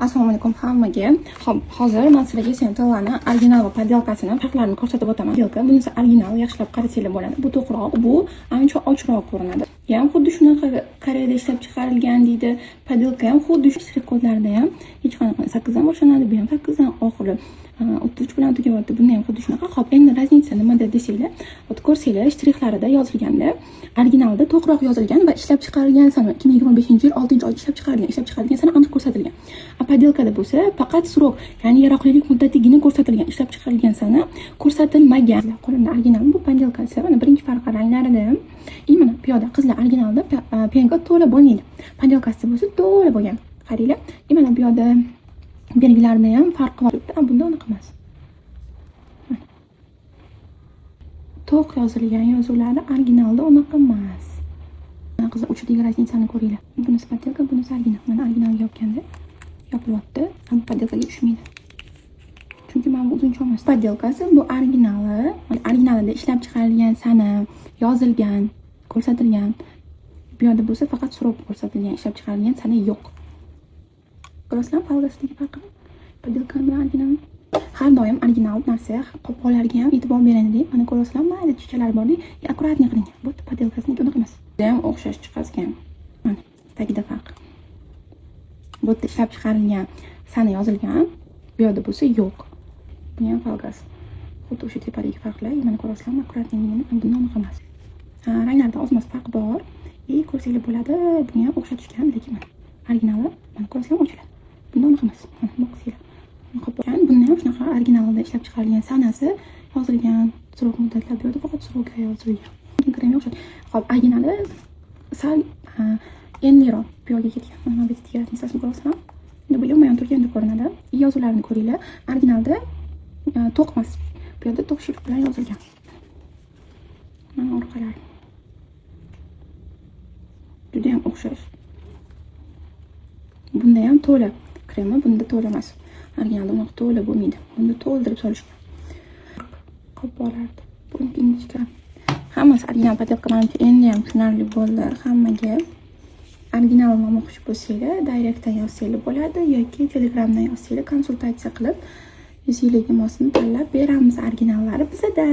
Assalomu alaykum hammaga. Xo'p, hozir man sizlarga Centellani original va подделка sini farqlarini ko'rsatib o'taman. Подделка, bunisi original, yaxshilab qarasanglar bo'ladi. Bu to'qroq, bu ancha ochroq ko'rinadi. Ham xuddi shunaqa Koreyada ishlab chiqarilgan deydi. Подделка ham xuddi shu, shtrix kodlarida ham hech qanaqa 8 dan boshlanadi, bu ham 8 dan, oxiri 33 bilan tugayapti. Bunda ham xuddi shunaqa. Xo'p, endi разница nimada desanglar, вот ko'rsanglar, shtrixlarida yozilganda originalda to'qroq yozilgan va ishlab chiqarilgan sana 2025-yil 6-oyda ishlab chiqarilgan, ishlab chiqarilgan sana aniq ko'rsatilgan. А подделка da bo'lsa faqat срок, ya'ni yaroqlilik muddatigina ko'rsatilgan, ishlab chiqarilgan sana ko'rsatilmagan. Qo'limda original, bu подделка si. Mana birinchi farqi ranglarida. И mana piyoda qizlar, originalda пенка to'la bo'lmaydi. Подделка sida bo'lsa to'la bo'lgan. Qaranglar. И mana bu yoqda belgilarida ham farqi bor. А bunda unaqa emas. Mana. To'q yozilgan yozuvlari originalda unaqa emas. Mana qizlar, uchidagi разница ni ko'ringlar. Bunisi подделка, bunisi original. Mana originalga yopganda yopilyapti, ammo подделка ga tushmaydi. Chunki mana bu uzuncha emas. Подделка si, bu originali. Originalida ishlab chiqarilgan sana yozilgan, ko'rsatilgan. Bu yoqda bo'lsa faqat срок ko'rsatilgan, ishlab chiqarilgan sana yo'q. Ko'rasizlarmi фольга sidagi farqini? Подделка bilan originalni. Har doim original narsa qopqoqlarga ham e'tibor bering. Mana ko'rasizlarmi, mayda chuchchalar bor, и аккуратный qiling. Bu подделка siniki unaqa emas. Juda ham o'xshash chiqazgan. Mana tagida farq. Bu yerda ishlab chiqarilgan sana yozilgan, bu yoqda bo'lsa yo'q. Buni ham фольга si. Xuddi o'sha tepadagi farqlar, mana ko'rasizlarmi, аккуратный ligini, bunda unaqa emas. Ha, ranglarda ozmas farq bor. И ko'rsanglar bo'ladi, buni ham o'xshatishgan, lekin mana originali, mana ko'rasizlarmi, ochiladi. Bunda unaqa emas. Mana boqsanglar. Bunda ham shunaqa originalida ishlab chiqarilgan sanasi yozilgan, срок muddatlar, bu yerda faqat срок yozilgan. Kremga o'xshaydi. Xo'p, originali sal enliroq bu yoqga ketgan. Mana bu yerda разница sini ko'rasizlarmi? Endi bu yonma yon turganda ko'rinadi. Yozuvlarini ko'ringlar. Originalda to'q emas. Bu yerda to'q shrift bilan yozilgan. Mana orqalari. Juda ham o'xshash. Bunda ham to'la kremi, bunda to'la emas. Originalda unaqa to'la bo'lmaydi. Bunda to'ldirib solishgan. Qopoqlardi. Buniki ingichka. Hammasi original, подделка manimcha endi ham tushunarli bo'ldi hammaga. Originalini olmoqchi bo'lsanglar, direktdan yozsanglar bo'ladi yoki Telegramdan yozsanglar, konsultatsiya qilib, yuzinglarga mosini tanlab beramiz, originallari bizada.